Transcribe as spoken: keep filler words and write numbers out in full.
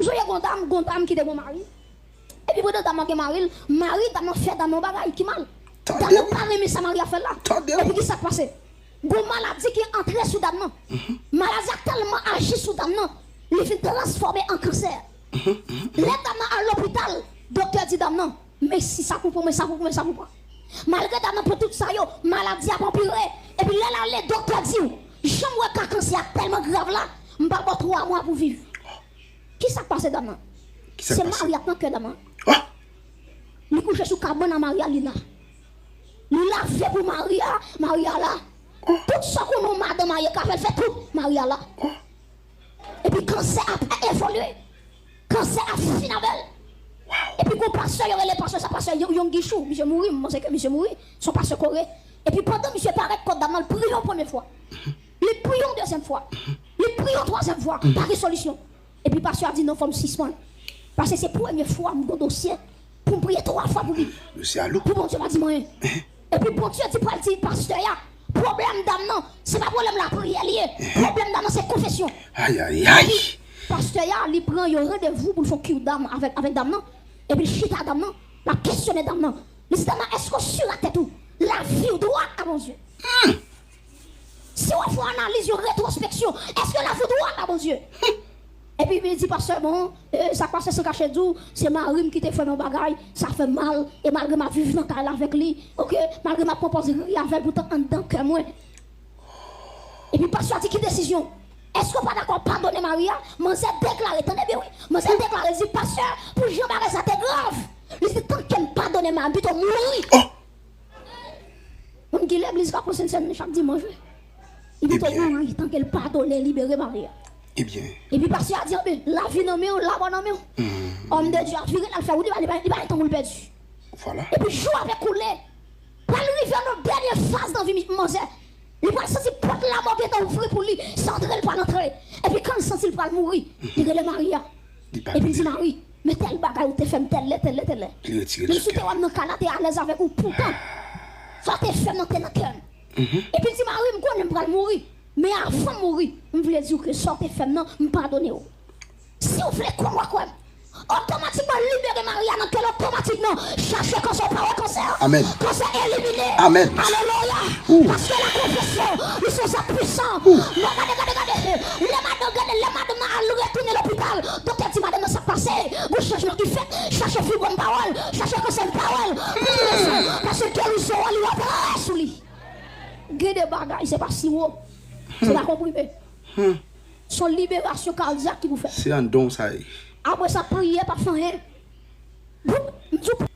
Tonbe gon dam, gon dam ki te gon mari. Epi pandan dam nan gen mari l, mari dam nan fè dam nan yon bagay ki mal. Dam nan pa renmen sa mari a fè l la. Epi ki sa k pase? Gon maladi ki antre sou dam nan. Maladi a tèlman aji sou dam nan, li fin transfòme an kansè. Lè dam nan al lopital, doktè di dam nan, men si sa pou pran, men sa pou pran, men sa pou pran. Malgre dam nan pran tout sa yo, maladi a ap anpire. Epi lè l ale, doktè di w, jan m wè ka kansè a tèlman grav la, m ba w twa mwa pou viv. Ki sa k pase dam nan? Se mari a k nan kè dam nan. Li kouche sou kabann a mari a, li la. Li lave pou mari a, mari a la. Tout sa w konnen yon madanm marye ka fè, l fè tout, mari a la. Epi kansè a evolye. Kansè a fin avè l. Epi gon pastè yo rele pastè sa, pastè Yon- Yong Guichou, misye mouri, m panse ke misye mouri, se yon pastè Kore. Epi pandan misye parèt kot dam nan, l priye yon premye fwa. Li priye yon dezyèm fwa. Li priye yon twazyèm fwa. Pa gen solisyon. Epi pastè a di non, fò m sispann. Paske se premye fwa m gon dosye pou m priye twa fwa pou li. Dosye a lou. Pou Bondye pa di m anyen. Epi Bondye di pral di pastè a, pwoblèm dam nan, se pa pwoblèm lapriyè li ye. Pwoblèm dam nan se konfesyon. Ayayay. Pastè a, li pran yon randevou pou l fè yon kiw dam avèk, avèk dam nan. Epi l chita dam nan, l ap kesyone dam nan. Li di dam nan, èske w si a tèt ou, lavi w dwat a Bondye? Si w ap fè yon analiz, yon retwospeksyon, èske lavi w dwat a Bondye? Epi li di pastè, bon, e, sa k pase san kache di w, se mari m ki te fè m yon bagay, sa fè m mal, e malgre m ap viv nan kay la avèk li, oke, malgre m ap pran pòz ri avè l, poutan anndan kè mwen. Epi pastè a di ki desizyon? Èske w pa dakò padone mari a? Manzè deklare, tande byen wi. Manzè deklare, li di, pastè, pou jan bagay sa te grav, li di, tanke m padone mari m, pito m mouri. Moun ki legliz ka pran Sentsèn chak dimanch wi. Li pito mouri tanke l padone, libere mari a. Ebyen. Epi pastè a di, anben, lavi nan men w, lanmò nan men w. Òm de Dye a vire l al fè wout li, li pa, li pa gen tan pou l pèdi. Vwala. Epi jou ap ekoule. Pral rive nan dènye faz nan vi manzè. Li pral santi pòt lanmò gentan ouvri pou li. Se antre l pral antre. Epi kan l santi l pral mouri, li rele mari a. Epi l di, mari, men tèl bagay ou te fè m tèl lè, tèl lè, tèl lè. Menm si w te wè m nan kay la, te alèz avèk ou, poutan sa w te fè m nan te nan kè m. Epi l di, mari, m konnen m pral mouri, men avan m mouri, m vle di w ke sa w te fè m nan, m padone w. Si w vle kwè m, w a kwè m. Otomatikman, libere mari a nan kè l, otomatikman, chache kansè, w pa wè kansè a? Amèn. Kansè elimine. Amèn. Alelouya. Paske la konfesyon, li se yon zam pwisan. Mwen gade, gade, gade. Lè madanm gade, lè madanm nan al retounen lopital, doktè di madanm nan sa k pase. Gon chanjman ki fèt. Chache fibwòm, pa wè l. Chache kansè, pa wè l. Pou ki rezon? Paske gerizon an li opere sou li. Gen de bagay, se pa siwo. Se pa konprime. Se yon liberasyon kadyak ki pou fèt. Se anndan w sa ye. Apre sa, priyè pa fè anyen. Bout, m di w